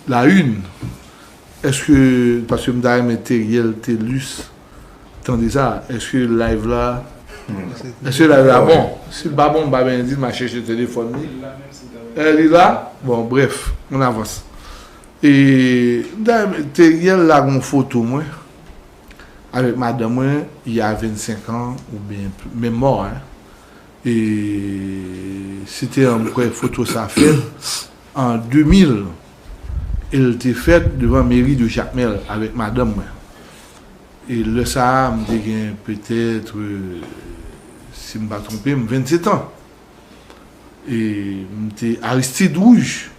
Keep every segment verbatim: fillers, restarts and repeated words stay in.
La une. Èske, paske m ta renmen Teriel Telus tande sa, èske live la, èske live la bon? Si l pa bon, m pa benyen di l, m a chèche telefòn li. Eh, li la? Bon, bref, on avance. E m ta renmen, Teriel lage yon foto mwen avèk madanm mwen, il y a vingt-cinq ans, oubyen pl- menm mò, hein. E se te an, m kwè foto sa fèt an de mil. E l te fèt devan meri de Jakmèl avèk madanm mwen. E lè sa a, m te gen petèt, euh, si m pa twonpe m, vennsetan. E m te Aristide Rouge.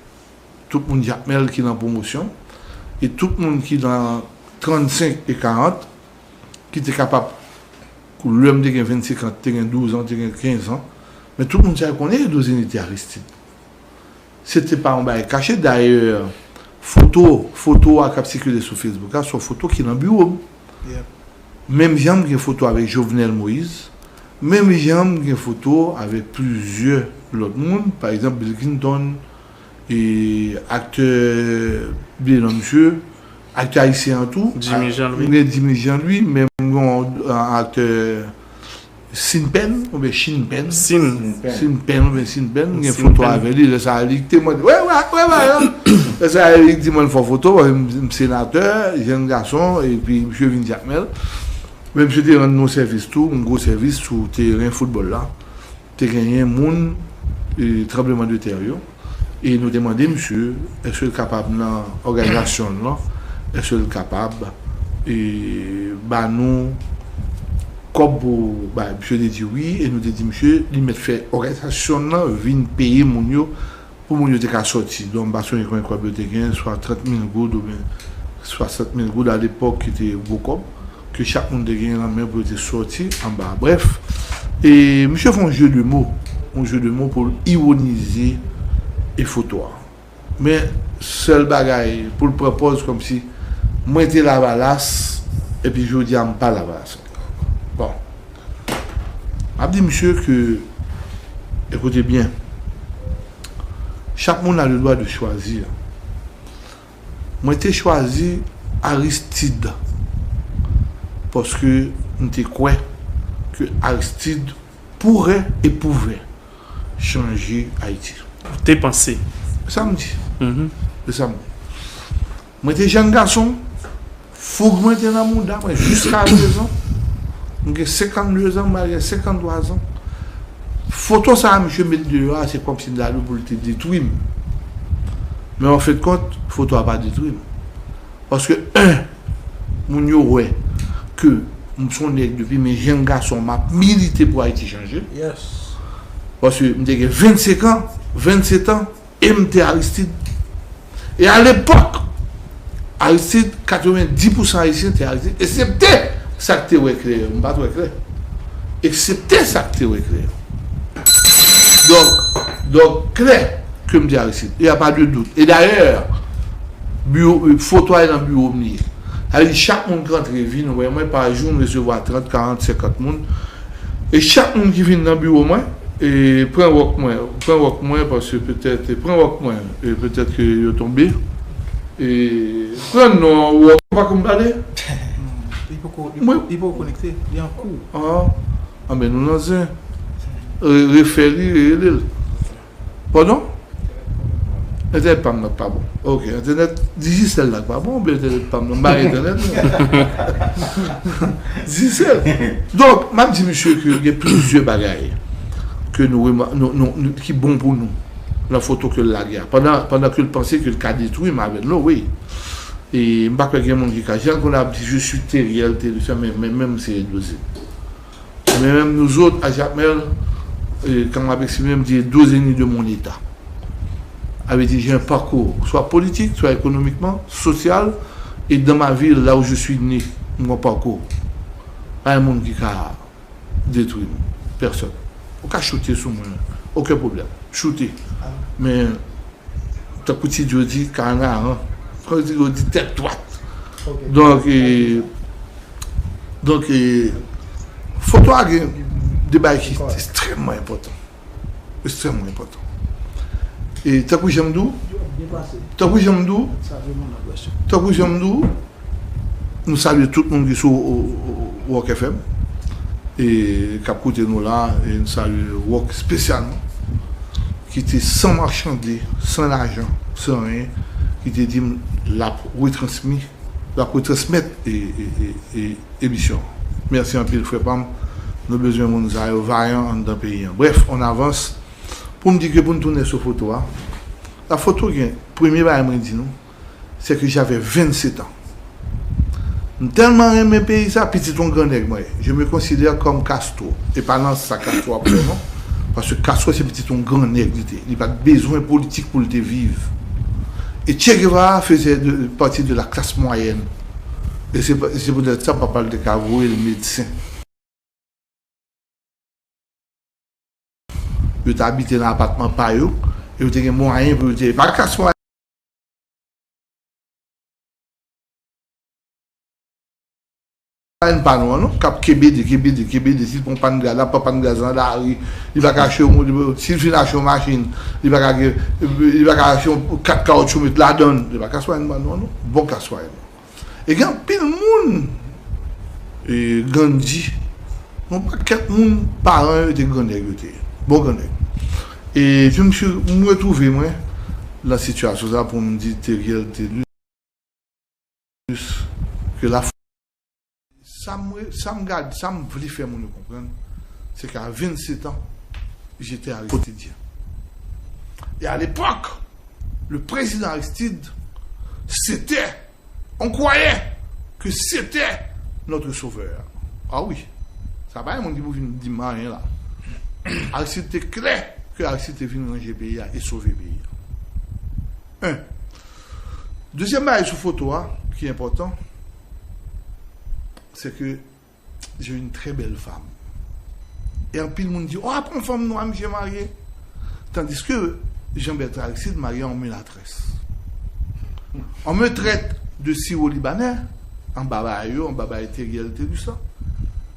Tout moun Jakmèl ki nan pwomosyon. E tout moun ki nan trannsenk e karant, ki te kapab, lè m te gen vennsenk an, te gen douz an, te gen kenz an. Men tout moun sa yo konnen Edo Zenith te Aristide. Se te pa yon bagay kache. Dayè, foto, foto a k ap sikile sou Facebook la, se yon foto ki nan biwo m. Yep. Menm jan m gen foto avèk Jovenel Moïse, menm jan m gen foto avèk plizyè lòt moun, pa egzanp, Bill Clinton, e aktè, m bliye non misye, aktè ayisyen an tou, Jimmy Jean Louis. M gen Jimmy Jean Louis, menm yon aktè Sin Pen, oubyen Chin Pen. Sin. Sin Pen, oubyen Sin Pen, m gen foto avè li, lè sa a li te mande, wè, wè, wè, wè, lè sa a li di mwen l fè foto, m, m senatè, jèn gason, epi misye vin Jakmèl. Men misye te rann nou sèvis tou, yon gwo sèvis sou teren foutbòl la. Te genyen moun, e, tranbleman de tè yo. E nou te mande misye, èske l kapab nan òganizasyon l lan, èske l kapab, e, ba nou kòb pou, ba, misye te di wi, e nou te di misye, li mèt fè òganizasyon l lan vin peye moun yo, pou moun yo te ka sòti. Donk, m pa sonje konbyen kòb yo te gen, swa trant mil goud oubyen swasant mil goud alepòk, ki te gwo kòb, ke chak moun te gen nan men pou yo te sòti anba. Brèf, e misye fè yon jeu de mots, yon jeu de mots pou l iwonize e foto a. Men, sèl bagay, pou l pran pòz kòmsi mwen te Lavalas, epi jodi a m pa Lavalas ankò. Bon. M ap di misye ke, écoutez bien, chaque monde a le droit de choisir. Mwen te chwazi Aristide paske m te kwè ke Aristide pourrait et pouvait changer Haïti. Ou te panse. Se sa m di. Mhm. Se sa m di. Mwen te jèn gason, foug mwen te nan mouda mwen jiska prezan. M gen senkannde zan, m al gen senkanntwa zan. Foto sa a misye met deyò a, se kòmsi m ta di w pou l te detwi m. Men an fen de kont, foto a pa detwi m. Paske, en, moun yo wè ke m se yon nèg depi men jèn gason, m ap milite pou Ayiti chanje. Yes. Paske m te gen vennsenk an, vennsetan, e m te Aristide. E alepòk, Aristide, katrevenndis pousan Ayisyen te Aristide, eksepte sa k te wè klè yo, m pa t wè klè. Eksepte sa k te wè klè yo. Donk, donk, klè ke m te Aristide. Il y a pas de doute. E dayè, biwo, foto a nan biwo m li ye. Sa vle di, chak moun k rantre vin wè mwen, pa jou, m resevwa trant, karant, senkant moun. E chak moun ki vin nan biwo mwen, e pran wòk mwen, pran wòk mwen, paske petèt, e pran wòk mwen, e petèt ke yo tonbe. E pran non wòk, pa konn pale. Li poko, li poko, li poko konekte, li an kou. Ah, ah, men nou nan zen. Re-, refè li, rele l. Padon? Entènèt pa m nan k pa bon. Ok, entènèt Digicel la k pa bon, oubyen entènèt pa m nan? M pa gen entènèt, non. Digicel. Donk, m ap di misye ke gen plizyè bagay ke nou rema-, nou, nou, nou, ki bon pou nou nan foto ke l lage a. Pandan, pandan ke l panse ke l ka detwi m avè l, no way. E m pa kwè gen moun ki ka, jan l konn ap di, je suis Teriel, Teriel, men, men, men m se Edo Zenith. Men menm nou zòt, a Jakmèl, e, kan m ap eksprime, m di Edo Zenith de mon état. Sa vle di, j'ai un parcours, soit politique, soit économiquement, social, et dans ma ville, là où je suis né, m gen yon pakou. Pa gen moun ki ka detwi m, pèsòn. Ou ka choute sou mwen, okenn pwoblèm. Choute. Men, tankou ti di yo di, kanaran. Tankou ti di yo di, tèt dwat. Ok. Donk, e, donk, e, foto a gen de bagay ki ekstrèmman enpòtan. Ekstrèmman enpòtan. E tankou jan m di w, Tankou jan m di w, tankou jan m di w, nou salye tout moun ki sou, o, o, o, Rock F M e k ap koute nou la, e n salye Rock espesyalman, ki te san machande, san lajan, san anyen, ki te di m l ap retransmi, l ap retransmèt e, e, e, e, emisyon. Mèsi anpil, frè pa m. Nou bezwen moun sa yo vayan anndan peyi an. Brèf, on avans. Pou m di ke pou n tounen sou foto a, la foto gen, premye bagay mwen di nou, c'est que j'avais vingt-sept ans. M tèlman renmen peyi sa, pitit yon gran nèg mwen ye. Je me considère comme Castro. E pa nan sa Castro ap fè non. Paske Castro se pitit yon gran nèg li te. Li pa t bezwen politik pou l te viv. Et Che Guevara faisait de, partie de la classe moyenne. E se, se poutèt sa papa l te ka voye l medsen. Yo te abite nan apatman pa yo, e yo te gen mwayen pou yo te, e pa klas mwayen pa nou an non, k ap kebede, kebede, kebede, si l pran pàn gaz, l ap pran pàn gaz nan lari, li pa ka achte yon, si l fin achte yon machin, li pa ka gen, li pa ka achte yon kat kawotchou met ladan l, e pa klas mwayen pa nou an non, bon klas mwayen. E gen anpil moun, e, Gandhi, yon pakèt moun, paran yo te gran nèg yo te ye. Bon gran nèg. E je me suis, m retwouve mwen nan sitiyasyon sa pou m di Theriel Thelus ke la Sa m, sa m gad, sa m vle fè moun yo konprann, se ke a vennsetan, j'étais aristidien. Et à l'époque, le président Aristide, c'était, on croyait que c'était notre sauveur. Ah oui, sa pa yon moun ki pou vin di m anyen la. Aristide te klè ke Aristide te vin ranje peyi a e sove peyi a. Un. Dezyèm bagay sou foto a, ki enpòtan, c'est que j'ai une très belle femme. E anpil moun di, oh, a pa yon fanm nwa misye marye. Tandis que Jean Bertrand Aristide marye yon milatrès. On me traite de siro-libanais, an baba yo, an baba Theriel Thelus la.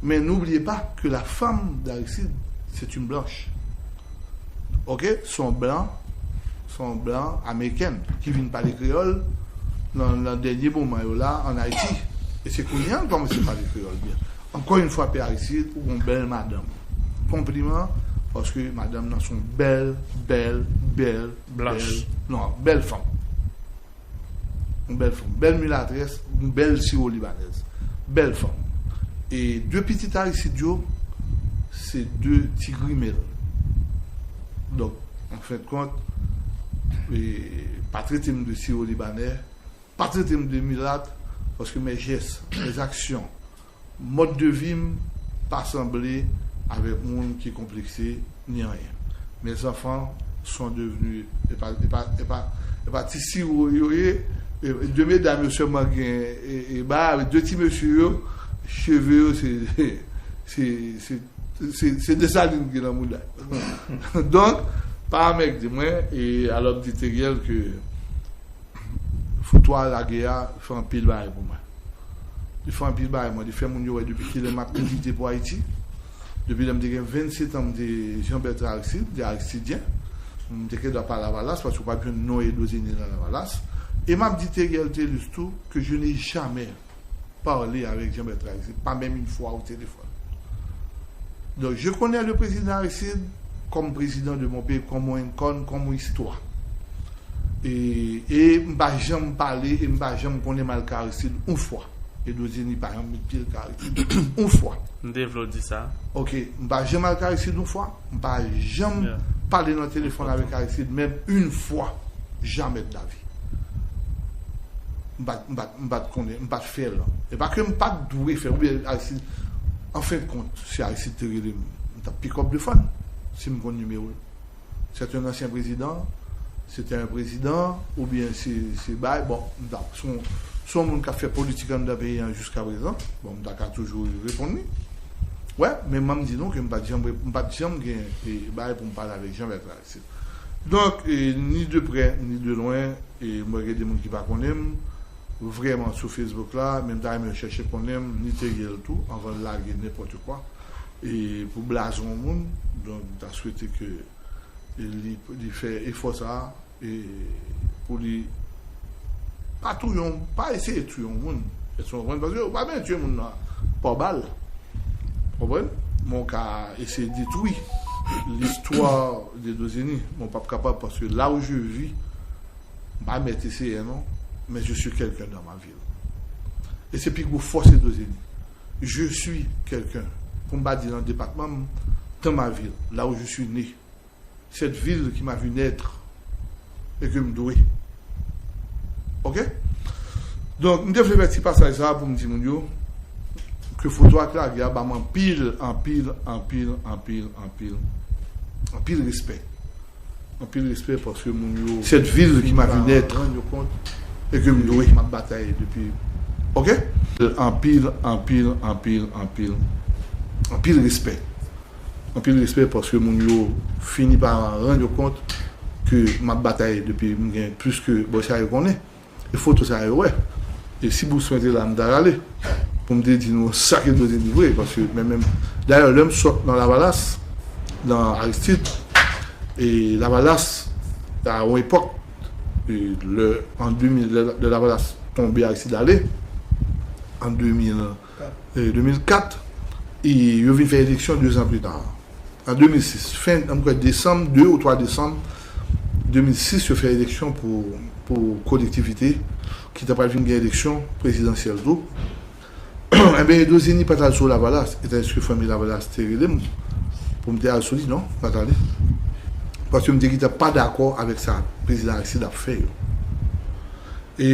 Mais n'oubliez pas que la femme d'Aristide, c'est une blanche. Ok, se yon blan, se yon blan amerikèn ki vin pale kreyòl nan, nan dènye moman yo la ann Ayiti. E se kounye a l kòmanse pale kreyòl byen. Encore une fois, Pè Aristide, ou gon bèl madanm. Konpliman, paske madanm nan se yon bèl, bèl, bèl, blanch, bèl, non, bèl fanm. Yon bèl fanm, bèl milatrès, yon bèl siro-libanèz. Bèl fanm. E de pitit Aristide yo, se de ti grimèl. Donk, an fen de kont, e, pa trete m de siro-libanè, pa trete m de milat, paske mes gestes, mes actions, mòd de vi m pa sanble avèk moun ki konplekse ni anyen. Mes enfants sont devenus, e pa, e pa, e pa, e pa ti siro yo ye, e, e de medam yo sèlman gen, e, e ba, de ti mesye yo, cheve yo se, se, se, se, se Desalin ki nan mouda yo. Donk, pa mèg di mwen, e alò m di Theriel ke foto a lage a fè anpil bagay pou mwen. Li fè anpil bagay mwen. Li fè moun yo wè depi kilè m ap milite pou Ayiti. Depi lè m te gen vennsetan, m te Jean Bertrand Aristide, m te Aristidyen. M te gen dwa pa Lavalas, paske w pa t jwenn non Edozeni nan Lavalas. E m ap di Theriel Thelus tou ke je n'ai jamais parlé avec Jean Bertrand Aristide, pas même une fois au téléphone. Donc, je connais le président Aristide comme président de mon pays, comme une icône, comme une histoire. E, e m pa janm pale, e m pa janm konnen m al ka Aristide yon fwa. Edozeni pa janm met pye l ka Aristide yon fwa. M te vle w di sa. Ok, m pa janm al ka Aristide yon fwa. M pa janm pale nan telefòn avèk Aristide, menm yon fwa. Jamais de la vie. M pa t, m pa t, m pa t konnen, m pa t fè l. E pa ke m pa t dwe fè, oubyen Aristide, an fen de kont, si Aristide te rele m, m t ap pick up defann, si m konn nimewo l. C'est un ancien président, c'était un président, oubyen se, se bay, bon, m t ap, se yon, se yon moun k ap fè politik anndan peyi an jiska prezan, bon, m ta ka toujou reponn li. Wè, men m di nou ke m pa t janm, m pa t janm gen, e, bagay pou m pale avèk Jean Bertrand Aristide. Donk, e, ni de prè, ni de lwen, e, mwen gen de moun ki pa konnen m vrèman sou Facebook la, men m ta renmen yo chèche konnen m, ni Theriel tou, anvan l lage nenpòt kwa. E pou blaze yon moun, donk, m ta swete ke li, li fè efò sa a, e, pou li pa touye yon, pa eseye touye yon moun. Èske w konprann? Paske ou pa bezwen touye moun nan pa w bal. Ou konprann? Men w ka eseye detwi listwa de Dozeni. Men w p ap kapab paske là où je vis, m pa mèt eseye non, men je suis quelqu'un dans ma ville. E se pi gwo fòs de Dozeni. Je suis quelqu'un. Pou m pa di nan depatman m, dans ma ville, là où je suis né. Cette ville qui m'a vu naître et que m dwe. Oke? Donk, m te vle fè ti pasaj sa a pou m di moun yo ke foto ak lage a ba m anpil, anpil, anpil, anpil, anpil, anpil respè. Anpil respè paske moun yo cette ville qui m'a vu naître rann yo kont e ke m dwe. M ap batay depi. Oke? Anpil, anpil, anpil, anpil, anpil respè. Anpil respè paske moun yo fini pa rann yo kont ke m ap batay depi m gen plis ke bò sa yo konnen. E foto sa yo wè. E si bous mwen te la, m ta rale pou m te di nou sa ke nou te di vre. Paske men menm, dayè, lè m sot nan Lavalas, nan Aristide, e Lavalas, a yon epòk, e lè, an de mil, lè, lè Lavalas tonbe, Aristide ale, an de mil, e de mil kat, e yo vin fè eleksyon de zan pli ta. An de mil sis, fen, m kwè desanm, de ou twa desanm de mil sis, yo fè eleksyon pou, pou kolektivite ki ta pral vin gen eleksyon prezidansyèl tou. Enben, Dozeni pa t al sou Lavalas, e tandiske fanmi Lavalas te rele m pou m te al sou li, non, m pa t ale. Paske m te gentan pa dakò avèk sa prezidan Aristide ap fè yo. E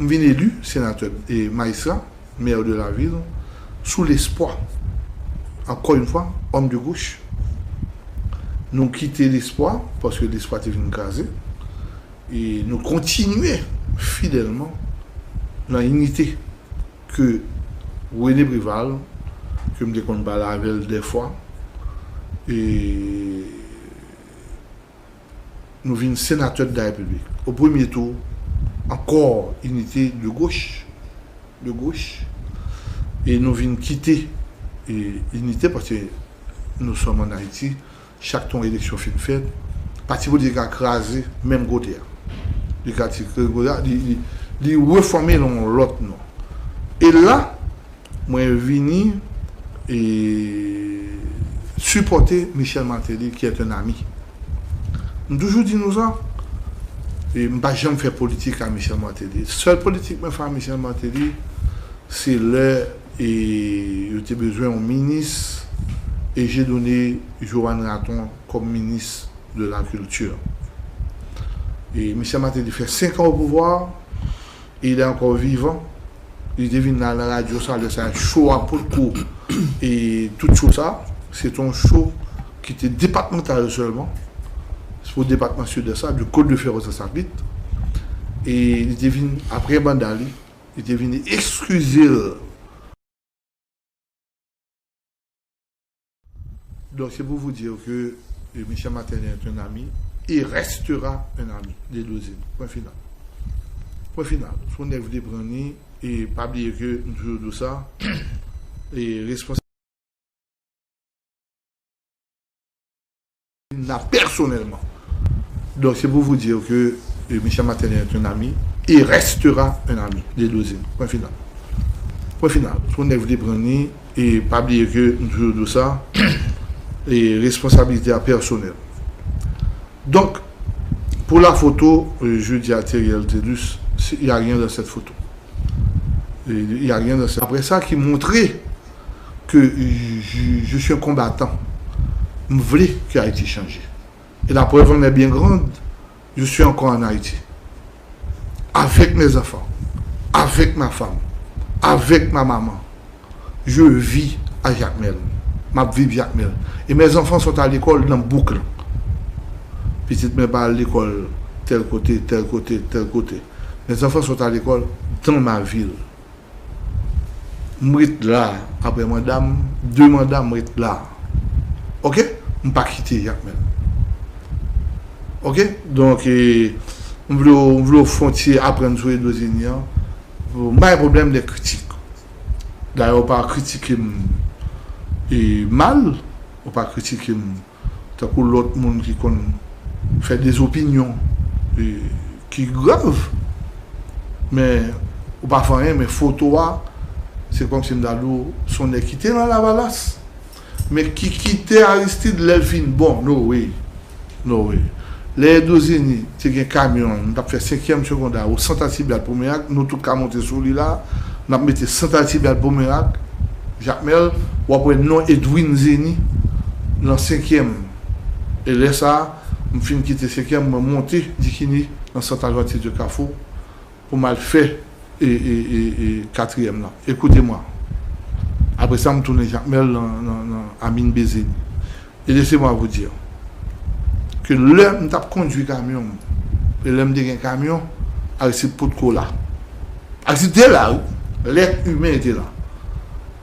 m vin eli senatè e majistra, maire de la ville, sous l'espoir, encore une fois, homme de gauche. Nou kite Lespwa, paske Lespwa te vin kraze, e nou kontinye fidèlman nan inite ke René Préval, ke m te konn pale avè l dèfwa, e nou vin senatè de la Repiblik. O premye tou, ankò inite de goch, de goch, e nou vin kite, e, inite, paske nou sòm ann Ayiti, chak tan yon eleksyon fin fèt, pati politik la kraze menm kote a. Li kraze menm kote a, li, li, li refòme nan yon lòt non. E la, mwen vini e sipòte Michel Martelly, qui est un ami. M toujou di nou sa, e m pa janm fè politik a Michel Martelly. Sèl politik mwen fè a Michel Martelly, se lè e yo te bezwen yon minis, e Dieudonné Joanne Raton kòm minis de la culture. E Michel Martelly fè senk an o pouvwa, e il est encore vivant. Li te vin la nan radyo sa, lè sa cho a potko, e tout cho sa, se te yon cho ki te depatmantal sèlman, se pou depatman Sidès la, de Côte de Fer aux Sables. E li te vin, apre manda li, li te vin eskize l. Donc, c'est pour vous dire que euh, Michel Martelly est un ami et restera un ami de Dozeni. Point final. Point final. Si w nèg vle pran li, e pa bliye ke m toujou di w sa, e responsab la pèsonèlman. Donc, c'est pour vous dire que euh, Michel Martelly est un ami et restera un ami de Dozeni. Point final. Point final. Si w nèg vle pran li, e pa bliye ke m toujou di w sa, e responsabilité a pèsonèl. Donk, pou la foto, euh, je di a Theriel Thelus, il y a rien dans cette photo. Il y a rien dans cette... Après ça, qui montre que je, je suis un combattant. M vle ke Ayiti chanje. Et la preuve en est bien grande, je suis encore en Haïti. Avec mes enfants, avec ma femme, avec ma maman. Je vis à Jacmel. M ap viv Jacmel. Et mes enfants sont à l'école dans Boucle. Pitit mwen pa al lekòl tèl kote, tèl kote, tèl kote. Mes enfants sont à l'école dans ma ville. M ret la, apre manda m, de manda m ret la. Oke? M pa kite Jacmel. Oke? Donk, e, m vle w, m vle w fè yon ti aprann sou Edozeni an. M pa gen pwoblèm de kritik. Dayè, w pa kritike m, e, mal, w pa kritike m tankou lòt moun ki konn fè dezopinyon e, ki grav. Men ou pa fè anyen, men foto a, se kòmsi m ta di w, se yon nèg ki te nan Lavalas, men ki kite Aristide lè l fin bon. No way. No way. Lè Edozeni te gen kamyon, m t ap fè senkyèm segondè o Sant Alcibiade Pwomeyrak, nou tout ka monte sou li la, n ap mete Sant Alcibiade Pwomeyrak, Jakmèl, w ap wè non Edwin Zeni nan senkyèm. E lè sa a, m fin kite senkyèm, mwen monte Dikini nan Sant Alvantye de Kafou pou m al fè e, e, e, e, katriyèm nan. Écoutez-moi. Apre sa, m tounen Jakmèl nan, nan, nan Amin Bezeni. E laissez-moi vous dire que lè m t ap kondui kamyon m, e lè m te gen kamyon, Aristide potko la. Aristide te la, wi. L'être humain était là.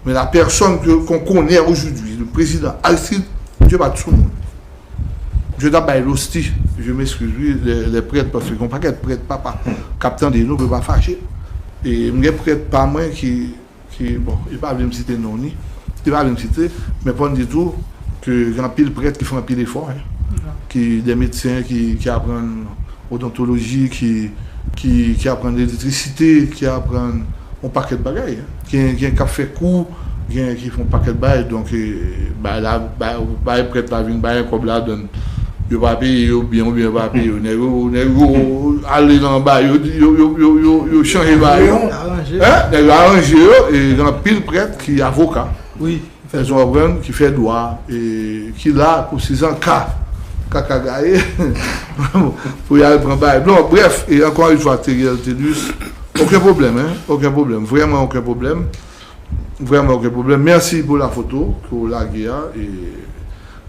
Mais la personne que, qu'on connaît aujourd'hui, le président Aristide, misye pa t sou moun. Misye t ap bay losti. Je m'excuse, wi, les, les prêtres, paske gen yon pakèt prèt, papa, k ap tande nou, pou yo pa fache. E m gen prèt pa mwen ki, ki, bon, li pa vle m site non ni, li pa vle m site, men fò n di tou ke gen anpil prèt ki fè anpil efò, hein, ki, des médecins ki, ki aprann odontoloji, ki, ki, ki aprann elektrisite, ki aprann yon pakèt bagay, hein. Gen, gen k ap fè kou, gen ki fè yon pakèt bagay, donk, eh, bay la, bay, bay prèt la vin bay kòb ladann. Yo pa peye yo byen oubyen yo pa peye yo. Nèg yo, nèg yo ale nan anba, yo, yo, yo, yo, yo, yo chanje bagay yo. Aranje. Hein? Nèg yo aranje yo, e gen anpil prèt ki avoka. Wi. Fè zon aprann, ki fè dwa, e ki la pou si an ka, kaka gaye, pou y al pran bagay. Non, bref, e encore une fois, Theriel Thelus, okenn pwoblèm, hein, okenn pwoblèm, vrèman okenn pwoblèm, vrèman okenn pwoblèm. Mèsi pou la foto ke w lage a, e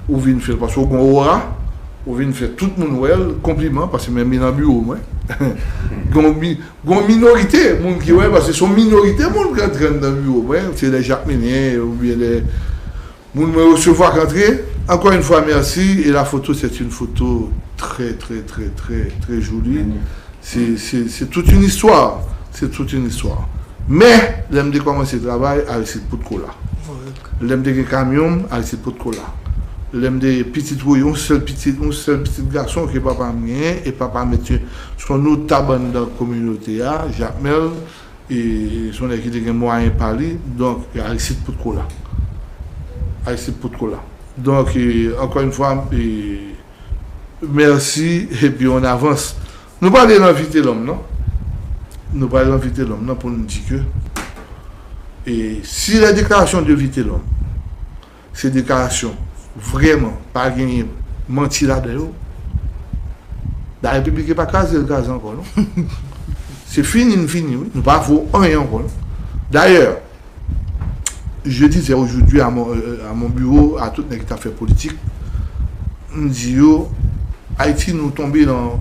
ou vin fè l, paske w gen yon ora, ou vin fè tout moun wè l, konpliman, paske menm li nan biwo mwen. Gen yon mi-, gen yon minorite moun ki wè, paske se yon minorite moun ki antre nan biwo mwen, se lè Jakmelyen oubyen lè moun mwen resevwa k antre. Encore une fois, merci. Et la photo, c'est une photo très, très, très, très, très jolie. C'est, c'est, c'est toute une histoire. C'est toute une histoire. Men, lè m te kòmanse travay, Aristide potko la. Lè m te gen kamyon m, Aristide potko la. Lè m te pitit woy, yon sèl pitit, yon sèl pitit gason ke papa m genyen, e papa m te se yon notab anndan kominote a, Jakmèl, e se yon nèg ki te gen mwayen pa li, donk, Aristide potko la. Aristide potko la. Donk, e, encore une fois, e, mèsi, epi on avance. Nou prale nan Vitelhomme, non? Nou prale nan Vitelhomme, non, pou nou di ke, e, si les déclarations de Vitelhomme, se deklarasyon vrèman pa genyen manti ladan yo, la République pa kraze, l kraze ankò, non? Se fini, n fini, wi. Nou pa vo anyen ankò, non? D'ailleurs, je disais aujourd'hui à mon, euh, à mon bureau, à tout nèg ki t ap fè politik, m di yo, Ayiti, nou tonbe nan